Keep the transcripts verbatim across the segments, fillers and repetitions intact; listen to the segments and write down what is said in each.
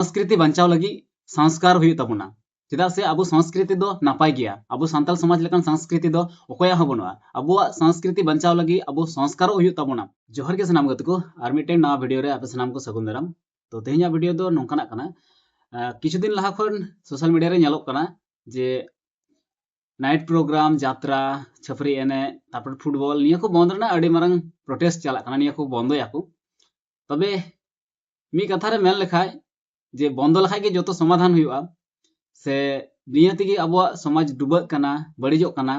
ᱥᱚᱝᱥᱠᱨᱤᱛᱤ ᱵᱟᱧᱪᱟᱣ ᱞᱟᱹᱜᱤᱫ ᱥᱚᱝᱥᱠᱟᱨ ᱦᱩᱭᱩᱜ ᱛᱟᱵᱚᱱᱟ᱾ ᱪᱮᱫᱟᱜ ᱥᱮ ᱟᱵᱚ ᱥᱚᱝᱥᱠᱨᱤᱛᱤ ᱫᱚ ᱱᱟᱯᱟᱭ ᱜᱮᱭᱟ, ᱟᱵᱚ ᱥᱟᱱᱛᱟᱲ ᱥᱚᱢᱟᱡᱽ ᱞᱮᱠᱟᱱ ᱥᱚᱝᱥᱠᱨᱤᱛᱤ ᱫᱚ ᱚᱠᱚᱭᱟᱜ ᱦᱚᱸ ᱵᱟᱹᱱᱩᱜᱼᱟ᱾ ᱟᱵᱚᱣᱟᱜ ᱥᱚᱝᱥᱠᱨᱤᱛᱤ ᱵᱟᱧᱪᱟᱣ ᱞᱟᱹᱜᱤᱫ ᱟᱵᱚ ᱥᱚᱝᱥᱠᱟᱨᱚᱜ ᱦᱩᱭᱩᱜ ᱛᱟᱵᱚᱱᱟ᱾ ᱡᱚᱦᱟᱨ ᱜᱮ ᱥᱟᱱᱟᱢ ᱜᱟᱛᱮ ᱠᱚ, ᱟᱨ ᱢᱤᱫᱴᱮᱱ ᱱᱟᱣᱟ ᱵᱷᱤᱰᱤᱭᱳ ᱨᱮ ᱟᱯᱮ ᱥᱟᱱᱟᱢ ᱠᱚ ᱥᱟᱹᱜᱩᱱ ᱫᱟᱨᱟᱢ᱾ ᱛᱚ ᱛᱮᱦᱮᱧᱟᱜ ᱵᱷᱤᱰᱤᱭᱳ ᱫᱚ ᱱᱚᱝᱠᱟᱱᱟᱜ ᱠᱟᱱᱟ᱾ ᱟᱸ, ᱠᱤᱪᱷᱩ ᱫᱤᱱ ᱞᱟᱦᱟ ᱠᱷᱚᱱ ᱥᱳᱥᱟᱞ ᱢᱤᱰᱤᱭᱟ ᱨᱮ ᱧᱮᱞᱚᱜ ᱠᱟᱱᱟ ᱡᱮ ᱱᱟᱭᱤᱴ ᱯᱨᱳᱜᱨᱟᱢ, ᱡᱟᱛᱨᱟ, ᱪᱷᱟᱹᱯᱨᱤ ᱮᱱᱮᱡ, ᱛᱟᱨᱯᱚᱨ ᱯᱷᱩᱴᱵᱚᱞ, ᱱᱤᱭᱟᱹ ᱠᱚ ᱵᱚᱱᱫ ᱨᱮᱱᱟᱜ ᱟᱹᱰᱤ ᱢᱟᱨᱟᱝ ᱯᱨᱚᱴᱮᱥᱴ ᱪᱟᱞᱟᱜ ᱠᱟᱱᱟ, ᱱᱤᱭᱟᱹ ᱠᱚ ᱵᱚᱱᱫᱚᱭᱟᱠᱚ᱾ ᱛᱚᱵᱮ ᱢᱤᱫ ᱠᱟᱛᱷᱟ ᱨᱮ ᱢᱮᱱ ᱞᱮᱠᱷᱟᱡ ᱡᱮ ᱵᱚᱱᱫᱚ ᱞᱮᱠᱷᱟᱡ ᱜᱮ ᱡᱚᱛᱚ ᱥᱚᱢᱟᱫᱷᱟᱱ ᱦᱩᱭᱩᱜᱼᱟ, ᱥᱮ ᱱᱤᱭᱟᱹ ᱛᱮᱜᱮ ᱟᱵᱚᱣᱟᱜ ᱥᱚᱢᱟᱡᱽ ᱰᱩᱵᱟᱹᱜ ᱠᱟᱱᱟ, ᱵᱟᱹᱲᱤᱡᱚᱜ ᱠᱟᱱᱟ,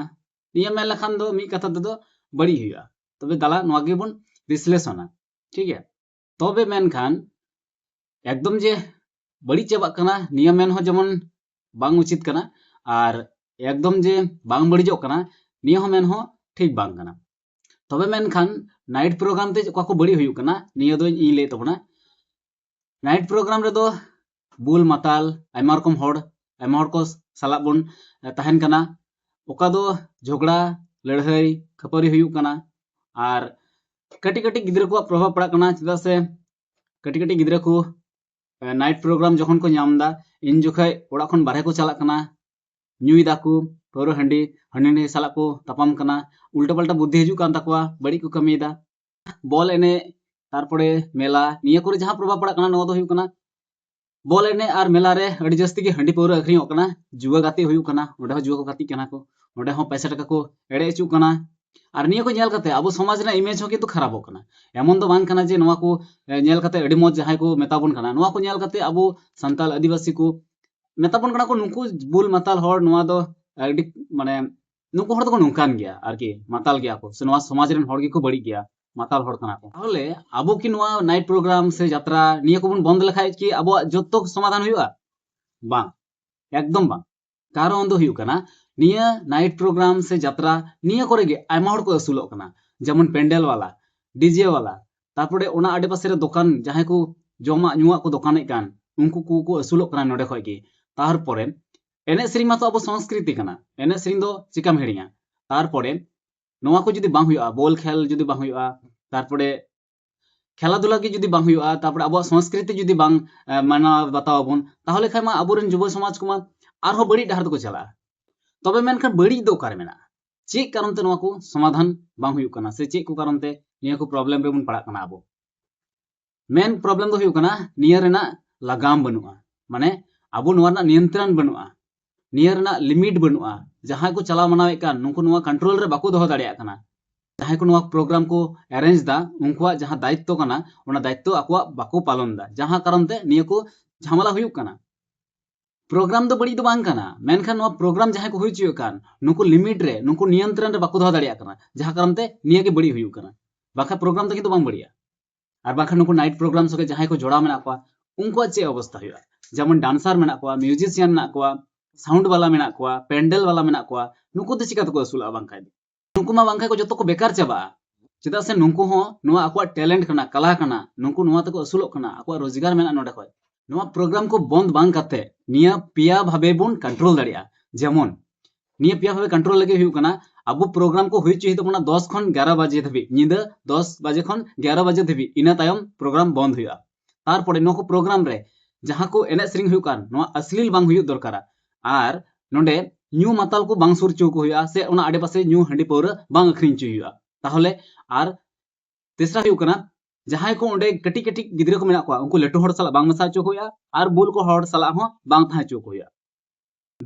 ᱱᱤᱭᱟᱹ ᱢᱮᱱ ᱞᱮᱠᱷᱟᱱ ᱫᱚ ᱢᱤᱫ ᱠᱟᱛᱷᱟ ᱛᱮᱫᱚ ᱵᱟᱹᱲᱤᱡ ᱦᱩᱭᱩᱜᱼᱟ᱾ ᱛᱚᱵᱮ ᱫᱟᱞᱟ ᱱᱚᱣᱟ ᱜᱮᱵᱚᱱ ᱵᱤᱥᱞᱮᱥᱚᱱᱟ, ᱴᱷᱤᱠ ᱜᱮᱭᱟ? ᱛᱚᱵᱮ ᱢᱮᱱᱠᱷᱟᱱ ᱮᱠᱫᱚᱢ ᱡᱮ ᱵᱟᱹᱲᱤᱡ ᱪᱟᱵᱟᱜ ᱠᱟᱱᱟ, ᱱᱤᱭᱟᱹ ᱢᱮᱱ ᱦᱚᱸ ᱡᱮᱢᱚᱱ ᱵᱟᱝ ᱩᱪᱤᱛ ᱠᱟᱱᱟ, ᱟᱨ ᱮᱠᱫᱚᱢ ᱡᱮ ᱵᱟᱝ ᱵᱟᱹᱲᱤᱡᱚᱜ ᱠᱟᱱᱟ, ᱱᱤᱭᱟᱹ ᱦᱚᱸ ᱢᱮᱱ ᱦᱚᱸ ᱴᱷᱤᱠ ᱵᱟᱝ ᱠᱟᱱᱟ᱾ ᱛᱚᱵᱮ ᱢᱮᱱᱠᱷᱟᱱ ᱱᱟᱭᱤᱴ ᱯᱨᱳᱜᱨᱟᱢ ᱛᱮ ᱚᱠᱟ ᱠᱚ ᱵᱟᱹᱲᱤᱡ ᱦᱩᱭᱩᱜ ᱠᱟᱱᱟ, ᱱᱤᱭᱟᱹ ᱫᱚ ᱤᱧ ᱞᱟᱹᱭ ᱛᱟᱵᱚᱱᱟ᱾ ᱱᱟᱭᱤᱴ ᱯᱨᱳᱜᱨᱟᱢ ᱨᱮᱫᱚ ᱵᱩᱞ ᱢᱟᱛᱟᱞ ᱟᱭᱢᱟ ᱨᱚᱠᱚᱢ ᱦᱚᱲ, ᱟᱭᱢᱟ ᱦᱚᱲ ᱠᱚ ᱥᱟᱞᱟᱜ ᱵᱚᱱ, ᱮ, ᱛᱟᱦᱮᱱ ᱠᱟᱱᱟ᱾ ᱚᱠᱟ ᱫᱚ ᱡᱷᱚᱜᱽᱲᱟ, ᱞᱟᱹᱲᱦᱟᱹᱭ, ᱠᱷᱟᱹᱯᱟᱹᱨᱤ ᱦᱩᱭᱩᱜ ᱠᱟᱱᱟ᱾ ᱟᱨ ᱠᱟᱹᱴᱤᱡ ᱠᱟᱹᱴᱤᱡ ᱜᱤᱫᱽᱨᱟᱹ ᱠᱚᱣᱟᱜ ᱯᱨᱚᱵᱷᱟᱵᱽ ᱯᱟᱲᱟᱜ ᱠᱟᱱᱟ, ᱪᱮᱫᱟᱜ ᱥᱮ ᱠᱟᱹᱴᱤᱡ ᱠᱟᱹᱴᱤᱡ ᱜᱤᱫᱽᱨᱟᱹ ᱠᱚ, ᱮ, ᱱᱟᱭᱤᱴ ᱯᱨᱳᱜᱨᱟᱢ ᱡᱚᱠᱷᱚᱱ ᱠᱚ ᱧᱟᱢ ᱮᱫᱟ, ᱤᱱ ᱡᱚᱠᱷᱚᱡ ᱚᱲᱟᱜ ᱠᱷᱚᱱ ᱵᱟᱨᱦᱮ ᱠᱚ ᱪᱟᱞᱟᱜ ᱠᱟᱱᱟ, ᱧᱩᱭ ᱫᱟᱠᱚ ᱯᱟᱹᱣᱨᱟᱹ ᱦᱟᱺᱰᱤ, ᱦᱟᱺᱰᱤ ᱥᱟᱞᱟᱜ ᱠᱚ ᱛᱟᱯᱟᱢ ᱠᱟᱱᱟ, ᱩᱞᱴᱟᱹ ᱯᱟᱞᱴᱟ ᱵᱩᱫᱽᱫᱷᱤ ᱦᱤᱡᱩᱜ ᱠᱟᱱ ᱛᱟᱠᱚᱣᱟ, ᱵᱟᱹᱲᱤᱡ ᱠᱚ ᱠᱟᱹᱢᱤᱭᱮᱫᱟ᱾ ᱵᱚᱞ ᱮᱱᱮᱡ, ᱛᱟᱨᱯᱚᱨᱮ ᱢᱮᱞᱟ, ᱱᱤᱭᱟᱹ ᱠᱚᱨᱮ ᱡᱟᱦᱟᱸ ᱯᱨᱚᱵᱷᱟᱵᱽ ᱯᱟᱲᱟᱜ ᱠᱟᱱᱟ, ᱱᱚᱣᱟ ᱫᱚ ᱦᱩᱭᱩᱜ ᱠᱟᱱᱟ ᱵᱚᱞ ᱮᱱᱮᱡ ᱟᱨ ᱢᱮᱞᱟ ᱨᱮ ᱟᱹᱰᱤ ᱡᱟᱹᱥᱛᱤ ᱜᱮ ᱦᱟᱺᱰᱤ ᱯᱟᱹᱣᱨᱟᱹ ᱟᱹᱠᱷᱨᱤᱧᱚᱜ ᱠᱟᱱᱟ, ᱡᱩᱣᱟᱹ ᱜᱟᱛᱮ ᱦᱩᱭᱩᱜ ᱠᱟᱱᱟ, ᱚᱸᱰᱮ ᱦᱚᱸ ᱡᱩᱣᱟᱹ ᱠᱚ ᱜᱟᱛᱮᱜ ᱠᱟᱱᱟ ᱠᱚ, ᱚᱸᱰᱮ ᱦᱚᱸ ᱯᱚᱭᱥᱟ ᱴᱟᱠᱟ ᱠᱚ ᱮᱲᱮ ᱦᱚᱪᱚᱜ ᱠᱟᱱᱟ᱾ ᱟᱨ ᱱᱤᱭᱟᱹ ᱠᱚ ᱧᱮᱞ ᱠᱟᱛᱮ ᱟᱵᱚ ᱥᱚᱢᱟᱡᱽ ᱨᱮᱱᱟᱜ ᱤᱢᱮᱡᱽ ᱦᱚᱸ ᱠᱤᱱᱛᱩ ᱠᱷᱟᱨᱟᱯᱚᱜ ᱠᱟᱱᱟ᱾ ᱮᱢᱚᱱ ᱫᱚ ᱵᱟᱝ ᱠᱟᱱᱟ ᱡᱮ ᱱᱚᱣᱟ ᱠᱚ, ᱮ, ᱧᱮᱞ ᱠᱟᱛᱮ ᱟᱹᱰᱤ ᱢᱚᱡᱽ ᱡᱟᱦᱟᱸᱭ ᱠᱚ ᱢᱮᱛᱟ ᱵᱚᱱ ᱠᱟᱱᱟ, ᱱᱚᱣᱟ ᱠᱚ ᱧᱮᱞ ᱠᱟᱛᱮ ᱟᱵᱚ ᱥᱟᱱᱛᱟᱲ ᱟᱹᱫᱤᱵᱟᱹᱥᱤ ᱠᱚ ᱢᱮᱛᱟ ᱵᱚᱱ ᱠᱟᱱᱟ ᱠᱚ, ᱱᱩᱠᱩ ᱵᱩᱞ ᱢᱟᱛᱟᱞ ᱦᱚᱲ, ᱱᱚᱣᱟ ᱫᱚ ᱟᱹᱰᱤ, ᱢᱟᱱᱮ, ᱱᱩᱠᱩ ᱦᱚᱲ ᱫᱚᱠᱚ ᱱᱚᱝᱠᱟᱱ ᱜᱮᱭᱟ ᱟᱨᱠᱤ, ᱢᱟᱛᱟᱞ ᱜᱮᱭᱟ ᱠᱚ, ᱥᱮ ᱱᱚᱣᱟ ᱥᱚᱢᱟᱡᱽ ᱨᱮᱱ ᱦᱚᱲ ᱜᱮᱠᱚ ᱵᱟᱹᱲᱤᱡ ᱜᱮᱭᱟ, ᱢᱟᱛᱟᱞ ᱦᱚᱲ ᱠᱟᱱᱟ ᱠᱚ᱾ ᱛᱟᱦᱚᱞᱮ ᱟᱵᱚ ᱠᱤ ᱱᱚᱣᱟ ᱱᱟᱭᱤᱴ ᱯᱨᱳᱜᱨᱟᱢ ᱥᱮ ᱡᱟᱛᱨᱟ ᱱᱤᱭᱟᱹ ᱠᱚᱵᱚᱱ ᱵᱚᱱᱫ ᱞᱮᱠᱷᱟᱡ ᱠᱤ ᱟᱵᱚᱣᱟᱜ ᱡᱚᱛᱚ ᱥᱚᱢᱟᱫᱷᱟᱱ ᱦᱩᱭᱩᱜᱼᱟ? ᱵᱟᱝ, ᱮᱠᱫᱚᱢ ᱵᱟᱝ᱾ ᱠᱟᱨᱚᱱ ᱫᱚ ᱦᱩᱭᱩᱜ ᱠᱟᱱᱟ, ᱱᱤᱭᱟᱹ ᱱᱟᱭᱤᱴ ᱯᱨᱳᱜᱨᱟᱢ ᱥᱮ ᱡᱟᱛᱨᱟ, ᱱᱤᱭᱟᱹ ᱠᱚᱨᱮ ᱜᱮ ᱟᱭᱢᱟ ᱦᱚᱲ ᱠᱚ ᱟᱹᱥᱩᱞᱚᱜ ᱠᱟᱱᱟ, ᱡᱮᱢᱚᱱ ᱯᱮᱱᱰᱮᱞ ᱵᱟᱞᱟ, ᱰᱤᱡᱮ ᱵᱟᱞᱟ, ᱛᱟᱨᱯᱚᱨᱮ ᱚᱱᱟ ᱟᱰᱮᱯᱟᱥᱮ ᱨᱮ ᱫᱚᱠᱟᱱ, ᱡᱟᱦᱟᱸᱭ ᱠᱚ ᱡᱚᱢᱟᱜ ᱧᱩᱣᱟᱜ ᱠᱚ ᱫᱚᱠᱟᱱᱮᱫ ᱠᱟᱱ, ᱩᱱᱠᱩ ᱠᱚᱠᱚ ᱟᱹᱥᱩᱞᱚᱜ ᱠᱟᱱᱟ ᱱᱚᱰᱮ ᱠᱷᱚᱡ ᱜᱮ᱾ ᱛᱟᱨᱯᱚᱨᱮ ᱮᱱᱮᱡ ᱥᱮᱨᱮᱧ ᱢᱟᱛᱚ ᱟᱵᱚ ᱥᱚᱝᱥᱠᱨᱤᱛᱤ ᱠᱟᱱᱟ, ᱮᱱᱮᱡ ᱥᱮᱨᱮᱧ ᱫᱚ ᱪᱮᱠᱟᱢ ᱦᱤᱲᱤᱧᱟ? ᱛᱟᱨᱯᱚᱨᱮ ᱱᱚᱣᱟ ᱠᱚ ᱡᱩᱫᱤ ᱵᱟᱝ ᱦᱩᱭᱩᱜᱼᱟ, ᱵᱚᱞ ᱠᱷᱮᱞ ᱡᱩᱫᱤ ᱵᱟᱝ ᱦᱩᱭᱩᱜᱼᱟ, ᱛᱟᱨᱯᱚᱨᱮ ᱠᱷᱮᱞᱟ ᱫᱷᱩᱞᱟ ᱜᱮ ᱡᱩᱫᱤ ᱵᱟᱝ ᱦᱩᱭᱩᱜᱼᱟ, ᱛᱟᱨᱯᱚᱨᱮ ᱟᱵᱚᱣᱟᱜ ᱥᱚᱝᱥᱠᱨᱤᱛᱤ ᱡᱩᱫᱤ ᱵᱟᱝ ᱮ, ᱢᱟᱱᱟᱣ ᱵᱟᱛᱟᱣ ᱟᱵᱚᱱ, ᱛᱟᱦᱚᱞᱮ ᱠᱷᱟᱱ ᱢᱟ ᱟᱵᱚᱨᱮᱱ ᱡᱩᱵᱚ ᱥᱚᱢᱟᱡᱽ ᱠᱚᱢᱟ ᱟᱨᱦᱚᱸ ᱵᱟᱹᱲᱤᱡ ᱰᱟᱦᱟᱨ ᱛᱮᱠᱚ ᱪᱟᱞᱟᱜᱼᱟ᱾ ᱛᱚᱵᱮ ᱢᱮᱱᱠᱷᱟᱱ ᱵᱟᱹᱲᱤᱡ ᱫᱚ ᱚᱠᱟᱨᱮ ᱢᱮᱱᱟᱜᱼᱟ? ᱪᱮᱫ ᱠᱟᱨᱚᱱ ᱛᱮ ᱱᱚᱣᱟ ᱠᱚ ᱥᱚᱢᱟᱫᱷᱟᱱ ᱵᱟᱝ ᱦᱩᱭᱩᱜ ᱠᱟᱱᱟ, ᱥᱮ ᱪᱮᱫ ᱠᱚ ᱠᱟᱨᱚᱱ ᱛᱮ ᱱᱤᱭᱟᱹ ᱠᱚ ᱯᱨᱚᱵᱞᱮᱢ ᱨᱮᱵᱚᱱ ᱯᱟᱲᱟᱜ ᱠᱟᱱᱟ ᱟᱵᱚ? ᱢᱮᱱ ᱯᱨᱚᱵᱞᱮᱢ ᱫᱚ ᱦᱩᱭᱩᱜ ᱠᱟᱱᱟ, ᱱᱤᱭᱟᱹ ᱨᱮᱱᱟᱜ ᱞᱟᱜᱟᱢ ᱵᱟᱹᱱᱩᱜᱼᱟ᱾ ᱢᱟᱱᱮ, ᱟᱵᱚ ᱱᱚᱣᱟ ᱨᱮᱱᱟᱜ ᱱᱤᱭᱚᱱᱛᱨᱚᱱ ᱵᱟᱹᱱᱩᱜᱼᱟ, ᱱᱤᱭᱟᱹ ᱨᱮᱱᱟᱜ ᱞᱤᱢᱤᱴ ᱵᱟᱹᱱᱩᱜᱼᱟ᱾ ᱡᱟᱦᱟᱸᱭ ᱠᱚ ᱪᱟᱞᱟᱣ ᱢᱟᱱᱟᱣᱮᱫ ᱠᱟᱱ, ᱱᱩᱠᱩ ᱱᱚᱣᱟ ᱠᱚᱱᱴᱨᱳᱞ ᱨᱮ ᱵᱟᱠᱚ ᱫᱚᱦᱚ ᱫᱟᱲᱮᱭᱟᱜ ᱠᱟᱱᱟ᱾ ᱡᱟᱦᱟᱸᱭ ᱠᱚ ᱱᱚᱣᱟ ᱯᱨᱳᱜᱨᱟᱢ ᱠᱚ ᱮᱨᱮᱧᱡᱽ ᱫᱟ, ᱩᱱᱠᱩᱣᱟᱜ ᱡᱟᱦᱟᱸ ᱫᱟᱭᱤᱛᱛᱚ ᱠᱟᱱᱟ, ᱚᱱᱟ ᱫᱟᱭᱤᱛᱛᱚ ᱟᱠᱚᱣᱟᱜ ᱵᱟᱠᱚ ᱯᱟᱞᱚᱱ ᱫᱟ, ᱡᱟᱦᱟᱸ ᱠᱟᱨᱚᱱ ᱛᱮ ᱱᱤᱭᱟᱹ ᱠᱚ ᱡᱷᱟᱢᱮᱞᱟ ᱦᱩᱭᱩᱜ ᱠᱟᱱᱟ᱾ ᱯᱨᱳᱜᱨᱟᱢ ᱫᱚ ᱵᱟᱹᱲᱤᱡ ᱫᱚ ᱵᱟᱝ ᱠᱟᱱᱟ, ᱢᱮᱱᱠᱷᱟᱱ ᱱᱚᱣᱟ ᱯᱨᱳᱜᱨᱟᱢ ᱡᱟᱦᱟᱸᱭ ᱠᱚ ᱦᱩᱭ ᱦᱚᱪᱚᱭᱮᱫ ᱠᱟᱱ, ᱱᱩᱠᱩ ᱞᱤᱢᱤᱴ ᱨᱮ, ᱱᱩᱠᱩ ᱱᱤᱭᱚᱱᱛᱨᱚᱱ ᱨᱮ ᱵᱟᱠᱚ ᱫᱚᱦᱚ ᱫᱟᱲᱮᱭᱟᱜ ᱠᱟᱱᱟ, ᱡᱟᱦᱟᱸ ᱠᱟᱨᱚᱱ ᱛᱮ ᱱᱤᱭᱟᱹ ᱜᱮ ᱵᱟᱹᱲᱤᱡ ᱦᱩᱭᱩᱜ ᱠᱟᱱᱟ᱾ ᱵᱟᱠᱷᱟᱱ ᱯᱨᱳᱜᱨᱟᱢ ᱫᱚ ᱠᱤᱱᱛᱩ ᱵᱟᱝ ᱵᱟᱹᱲᱤᱡᱼᱟ᱾ ᱟᱨ ᱵᱟᱝᱠᱷᱟᱱ ᱱᱩᱠᱩ ᱱᱟᱭᱤᱴ ᱯᱨᱳᱜᱨᱟᱢ ᱥᱚᱸᱜᱮ ᱡᱟᱦᱟᱸᱭ ᱠᱚ ᱡᱚᱲᱟᱣ ᱢᱮᱱᱟᱜ ᱠᱚᱣᱟ, ᱩᱱᱠᱩᱣᱟᱜ ᱪᱮᱫ ᱚᱵᱚᱥᱛᱟ ᱦᱩᱭᱩᱜᱼᱟ? ᱡᱮᱢᱚᱱ ᱰᱟᱱᱥᱟᱨ ᱢᱮᱱᱟᱜ ᱠᱚᱣᱟ, ᱢᱤᱭᱩᱡᱤᱥᱤᱭᱟᱱ ᱢᱮᱱᱟᱜ ᱠᱚᱣᱟ, ᱥᱟᱣᱩᱱᱰ ᱵᱟᱞᱟ ᱢᱮᱱᱟᱜ ᱠᱚᱣᱟ, ᱯᱮᱱᱰᱮᱞ ᱵᱟᱞᱟ ᱢᱮᱱᱟᱜ ᱠᱚᱣᱟ, ᱱᱩᱠᱩ ᱫᱚ ᱪᱤᱠᱟ ᱛᱮᱠᱚ ᱟᱹᱥᱩᱞᱚᱜᱼᱟ ᱵᱟᱝᱠᱷᱟᱡ ᱫᱚ? ᱱᱩᱠᱩ ᱢᱟ ᱵᱟᱝᱠᱷᱟᱡ ᱠᱚ ᱡᱚᱛᱚ ᱠᱚ ᱵᱮᱠᱟᱨ ᱪᱟᱵᱟᱜᱼᱟ᱾ ᱪᱮᱫᱟᱜ ᱥᱮ ᱱᱩᱠᱩ ᱦᱚᱸ ᱱᱚᱣᱟ ᱟᱠᱚᱣᱟᱜ ᱴᱮᱞᱮᱱᱴ ᱠᱟᱱᱟ, ᱠᱟᱞᱟ ᱠᱟᱱᱟ, ᱱᱩᱠᱩ ᱱᱚᱣᱟ ᱛᱮᱠᱚ ᱟᱹᱥᱩᱞᱚᱜ ᱠᱟᱱᱟ, ᱟᱠᱚᱣᱟᱜ ᱨᱳᱡᱽᱜᱟᱨ ᱢᱮᱱᱟᱜᱼᱟ ᱱᱚᱰᱮ ᱠᱷᱚᱡ᱾ ᱱᱚᱣᱟ ᱯᱨᱳᱜᱨᱟᱢ ᱠᱚ ᱵᱚᱱᱫ ᱵᱟᱝ ᱠᱟᱛᱮ ᱱᱤᱭᱟᱹ ᱯᱮᱭᱟ ᱵᱷᱟᱵᱮ ᱵᱚᱱ ᱠᱚᱱᱴᱨᱳᱞ ᱫᱟᱲᱮᱭᱟᱜᱼᱟ᱾ ᱡᱮᱢᱚᱱ, ᱱᱤᱭᱟᱹ ᱯᱮᱭᱟ ᱵᱷᱟᱵᱮ ᱠᱚᱱᱴᱨᱳᱞ ᱞᱟᱹᱜᱤᱫ ᱦᱩᱭᱩᱜ ᱠᱟᱱᱟ, ᱟᱵᱚ ᱯᱨᱳᱜᱨᱟᱢ ᱠᱚ ᱦᱩᱭ ᱦᱚᱪᱚᱭ ᱦᱩᱭᱩᱜ ᱛᱟᱵᱚᱱᱟ ᱫᱚᱥ ᱠᱷᱚᱱ ᱜᱮᱭᱟᱨᱚ ᱵᱟᱡᱮ ᱫᱷᱟᱹᱵᱤᱡ, ᱧᱤᱫᱟᱹ ᱫᱚᱥ ᱵᱟᱡᱮ ᱠᱷᱚᱱ ᱜᱮᱭᱟᱨᱚ ᱵᱟᱡᱮ ᱫᱷᱟᱹᱵᱤᱡ, ᱤᱱᱟᱹ ᱛᱟᱭᱚᱢ ᱯᱨᱳᱜᱨᱟᱢ ᱵᱚᱱᱫ ᱦᱩᱭᱩᱜᱼᱟ᱾ ᱛᱟᱨᱯᱚᱨᱮ ᱱᱚᱣᱟ ᱠᱚ ᱯᱨᱳᱜᱨᱟᱢ ᱨᱮ ᱡᱟᱦᱟᱸ ᱠᱚ ᱮᱱᱮᱡ ᱥᱮᱨᱮᱧ ᱦᱩᱭᱩᱜ ᱠᱟᱱ, ᱱᱚᱣᱟ ᱚᱥᱞᱤᱞ ᱵᱟᱝ ᱦᱩᱭᱩᱜ ᱫᱚᱨᱠᱟᱨᱟ᱾ ᱟᱨ ᱱᱚᱰᱮ ᱧᱩ ᱢᱟᱛᱟᱞ ᱠᱚ ᱵᱟᱝ ᱥᱩᱨ ᱦᱚᱪᱚ ᱠᱚ ᱦᱩᱭᱩᱜᱼᱟ, ᱥᱮ ᱚᱱᱟ ᱟᱰᱮᱯᱟᱥᱮ ᱧᱩ ᱦᱟᱺᱰᱤ ᱯᱟᱹᱣᱨᱟᱹ ᱵᱟᱝ ᱟᱹᱠᱷᱨᱤᱧ ᱦᱚᱪᱚ ᱦᱩᱭᱩᱜᱼᱟ᱾ ᱛᱟᱦᱚᱞᱮ ᱟᱨ ᱛᱮᱥᱨᱟ ᱦᱩᱭᱩᱜ ᱠᱟᱱᱟ, ᱡᱟᱦᱟᱸᱭ ᱠᱚ ᱚᱸᱰᱮ ᱠᱟᱹᱴᱤᱡ ᱠᱟᱹᱴᱤᱡ ᱜᱤᱫᱽᱨᱟᱹ ᱠᱚ ᱢᱮᱱᱟᱜ ᱠᱚᱣᱟ, ᱩᱱᱠᱩ ᱞᱟᱹᱴᱩ ᱦᱚᱲ ᱥᱟᱞᱟᱜ ᱵᱟᱝ ᱢᱮᱥᱟ ᱦᱚᱪᱚ ᱠᱚ ᱦᱩᱭᱩᱜᱼᱟ, ᱟᱨ ᱵᱩᱞ ᱠᱚ ᱦᱚᱲ ᱥᱟᱞᱟᱜ ᱦᱚᱸ ᱵᱟᱝ ᱛᱟᱦᱮᱸ ᱦᱚᱪᱚ ᱠᱚ ᱦᱩᱭᱩᱜᱼᱟ᱾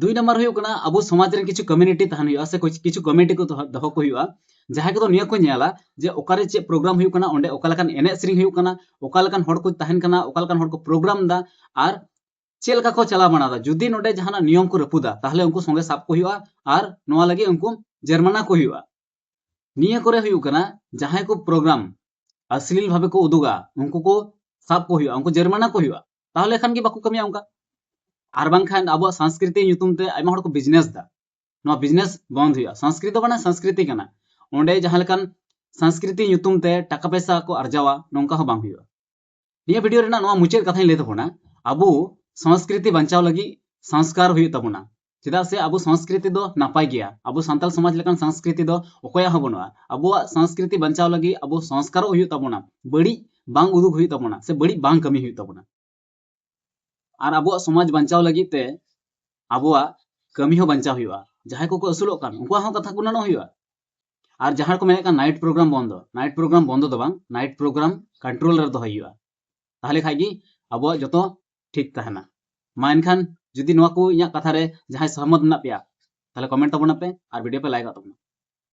ᱫᱩᱭ ᱱᱟᱢᱵᱟᱨ ᱦᱩᱭᱩᱜ ᱠᱟᱱᱟ, ᱟᱵᱚ ᱥᱚᱢᱟᱡᱽ ᱨᱮᱱ ᱠᱤᱪᱷᱩ ᱠᱚᱢᱤᱭᱩᱱᱤᱴᱤ ᱛᱟᱦᱮᱱ ᱦᱩᱭᱩᱜᱼᱟ, ᱥᱮ ᱠᱤᱪᱷᱩ, ᱠᱤᱪᱷᱩ ᱠᱚᱢᱤᱴᱤ ᱠᱚ ᱫᱚᱦᱚ, ᱫᱚᱦᱚ ᱠᱚ ᱦᱩᱭᱩᱜᱼᱟ, ᱡᱟᱦᱟᱸᱭ ᱠᱚᱫᱚ ᱱᱤᱭᱟᱹ ᱠᱚ ᱧᱮᱞᱟ ᱡᱮ ᱚᱠᱟᱨᱮ ᱪᱮᱫ ᱯᱨᱳᱜᱨᱟᱢ ᱦᱩᱭᱩᱜ ᱠᱟᱱᱟ, ᱚᱸᱰᱮ ᱚᱠᱟ ᱞᱮᱠᱟᱱ ᱮᱱᱮᱡ ᱥᱮᱨᱮᱧ ᱦᱩᱭᱩᱜ ᱠᱟᱱᱟ, ᱚᱠᱟ ᱞᱮᱠᱟᱱ ᱦᱚᱲ ᱠᱚ ᱛᱟᱦᱮᱱ ᱠᱟᱱᱟ, ᱚᱠᱟ ᱞᱮᱠᱟᱱ ᱦᱚᱲ ᱠᱚ ᱯᱨᱳᱜᱨᱟᱢ ᱫᱟ, ᱟᱨ ᱪᱮᱫ ᱞᱮᱠᱟ ᱠᱚ ᱪᱟᱞᱟᱣ ᱢᱟᱱᱟᱣ ᱫᱟ᱾ ᱡᱩᱫᱤ ᱱᱚᱰᱮ ᱡᱟᱦᱟᱱᱟᱜ ᱱᱤᱭᱚᱢ ᱠᱚ ᱨᱟᱹᱯᱩᱫᱟ, ᱛᱟᱦᱚᱞᱮ ᱩᱱᱠᱩ ᱥᱚᱸᱜᱮ ᱥᱟᱵ ᱠᱚ ᱦᱩᱭᱩᱜᱼᱟ ᱟᱨ ᱱᱚᱣᱟ ᱞᱟᱹᱜᱤᱫ ᱩᱱᱠᱩ ᱡᱮᱨᱢᱟᱱᱟ ᱠᱚ ᱦᱩᱭᱩᱜᱼᱟ᱾ ᱱᱤᱭᱟᱹ ᱠᱚᱨᱮ ᱦᱩᱭᱩᱜ ᱠᱟᱱᱟ, ᱡᱟᱦᱟᱸᱭ ᱠᱚ ᱯᱨᱳᱜᱨᱟᱢ ᱚᱥᱞᱤᱞ ᱵᱷᱟᱵᱮ ᱠᱚ ᱩᱫᱩᱜᱟ, ᱩᱱᱠᱩ ᱠᱚ ᱥᱟᱵ ᱠᱚ ᱦᱩᱭᱩᱜᱼᱟ, ᱩᱱᱠᱩ ᱡᱮᱨᱢᱟᱱᱟ ᱠᱚ ᱦᱩᱭᱩᱜᱼᱟ᱾ ᱛᱟᱦᱚᱞᱮ ᱠᱷᱟᱱ ᱜᱮ ᱵᱟᱠᱚ ᱠᱟᱹᱢᱤᱭᱟ ᱚᱱᱠᱟ᱾ ᱟᱨ ᱵᱟᱝᱠᱷᱟᱱ ᱟᱵᱚᱣᱟᱜ ᱥᱚᱝᱥᱠᱨᱤᱛᱤ ᱧᱩᱛᱩᱢ ᱛᱮ ᱟᱭᱢᱟ ᱦᱚᱲ ᱠᱚ ᱵᱤᱡᱽᱱᱮᱥ ᱫᱟ, ᱱᱚᱣᱟ ᱵᱤᱡᱽᱱᱮᱥ ᱵᱚᱱᱫ ᱦᱩᱭᱩᱜᱼᱟ᱾ ᱥᱚᱝᱥᱠᱨᱤᱛ ᱫᱚ ᱢᱟᱱᱮ ᱥᱚᱝᱥᱠᱨᱤᱛᱤ ᱠᱟᱱᱟ, ᱚᱸᱰᱮ ᱡᱟᱦᱟᱸ ᱞᱮᱠᱟᱱ ᱥᱚᱝᱥᱠᱨᱤᱛᱤ ᱧᱩᱛᱩᱢ ᱛᱮ ᱴᱟᱠᱟ ᱯᱚᱭᱥᱟ ᱠᱚ ᱟᱨᱡᱟᱣᱟ, ᱱᱚᱝᱠᱟ ᱦᱚᱸ ᱵᱟᱝ ᱦᱩᱭᱩᱜᱼᱟ᱾ ᱱᱤᱭᱟᱹ ᱵᱷᱤᱰᱤᱭᱳ ᱨᱮᱱᱟᱜ ᱱᱚᱣᱟ ᱢᱩᱪᱟᱹᱫ ᱠᱟᱛᱷᱟᱧ ᱞᱟᱹᱭ ᱛᱟᱵᱚᱱᱟ, ᱟᱵᱚ ᱥᱚᱝᱥᱠᱨᱤᱛᱤ ᱵᱟᱧᱪᱟᱣ ᱞᱟᱹᱜᱤᱫ ᱥᱚᱝᱥᱠᱟᱨ ᱦᱩᱭᱩᱜ ᱛᱟᱵᱚᱱᱟ᱾ ᱪᱮᱫᱟᱜ ᱥᱮ ᱟᱵᱚ ᱥᱚᱝᱥᱠᱨᱤᱛᱤ ᱫᱚ ᱱᱟᱯᱟᱭ ᱜᱮᱭᱟ, ᱟᱵᱚ ᱥᱟᱱᱛᱟᱲ ᱥᱚᱢᱟᱡᱽ ᱞᱮᱠᱟᱱ ᱥᱚᱝᱥᱠᱨᱤᱛᱤ ᱫᱚ ᱚᱠᱚᱭᱟᱜ ᱦᱚᱸ ᱵᱟᱹᱱᱩᱜᱼᱟ᱾ ᱟᱵᱚᱣᱟᱜ ᱥᱚᱝᱥᱠᱨᱤᱛᱤ ᱵᱟᱧᱪᱟᱣ ᱞᱟᱹᱜᱤᱫ ᱟᱵᱚ ᱥᱚᱝᱥᱠᱟᱨᱚᱜ ᱦᱩᱭᱩᱜ ᱛᱟᱵᱚᱱᱟ, ᱵᱟᱹᱲᱤᱡ ᱵᱟᱝ ᱩᱫᱩᱜ ᱦᱩᱭᱩᱜ ᱛᱟᱵᱚᱱᱟ ᱥᱮ ᱵᱟᱹᱲᱤᱡ ᱵᱟᱝ ᱠᱟᱹᱢᱤ ᱦᱩᱭᱩᱜ ᱛᱟᱵᱚᱱᱟ᱾ ᱟᱨ ᱟᱵᱚᱣᱟᱜ ᱥᱚᱢᱟᱡᱽ ᱵᱟᱧᱪᱟᱣ ᱞᱟᱹᱜᱤᱫ ᱛᱮ ᱟᱵᱚᱣᱟᱜ ᱠᱟᱹᱢᱤ ᱦᱚᱸ ᱵᱟᱧᱪᱟᱣ ᱦᱩᱭᱩᱜᱼᱟ᱾ ᱡᱟᱦᱟᱸᱭ ᱠᱚᱠᱚ ᱟᱹᱥᱩᱞᱚᱜ ᱠᱟᱱ, ᱩᱱᱠᱩᱣᱟᱜ ᱦᱚᱸ ᱠᱟᱛᱷᱟ ᱜᱩᱱᱟᱹᱱᱚᱜ ᱦᱩᱭᱩᱜᱼᱟ᱾ ᱟᱨ ᱡᱟᱦᱟᱸ ᱠᱚ ᱢᱮᱱᱮᱫ ᱠᱟᱱ ᱱᱟᱭᱤᱴ ᱯᱨᱳᱜᱨᱟᱢ ᱵᱚᱱᱫᱚ, ᱱᱟᱭᱤᱴ ᱯᱨᱳᱜᱨᱟᱢ ᱵᱚᱱᱫᱚ ᱫᱚ ᱵᱟᱝ, ᱱᱟᱭᱤᱴ ᱯᱨᱳᱜᱨᱟᱢ ᱠᱚᱱᱴᱨᱳᱞ ᱨᱮ ᱫᱚᱦᱚᱭ ᱦᱩᱭᱩᱜᱼᱟ᱾ ᱛᱟᱦᱚᱞᱮ ᱠᱷᱟᱡ ᱜᱮ ᱟᱵᱚᱣᱟᱜ ᱡᱚᱛᱚ ᱴᱷᱤᱠ ᱛᱟᱦᱮᱱᱟ᱾ ᱢᱟ ᱮᱱᱠᱷᱟᱱ ᱡᱩᱫᱤ ᱱᱚᱣᱟ ᱠᱚ ᱤᱧᱟᱹᱜ ᱠᱟᱛᱷᱟ ᱨᱮ ᱡᱟᱦᱟᱸᱭ ᱥᱚᱦᱚᱢᱚᱛ ᱢᱮᱱᱟᱜ ᱯᱮᱭᱟ, ᱛᱟᱦᱚᱞᱮ ᱠᱚᱢᱮᱱᱴ ᱛᱟᱵᱚᱱ ᱯᱮ ᱟᱨ ᱵᱷᱤᱰᱤᱭᱳ ᱯᱮ ᱞᱟᱭᱤᱠ ᱟᱜ ᱛᱟᱵᱚᱱᱟ᱾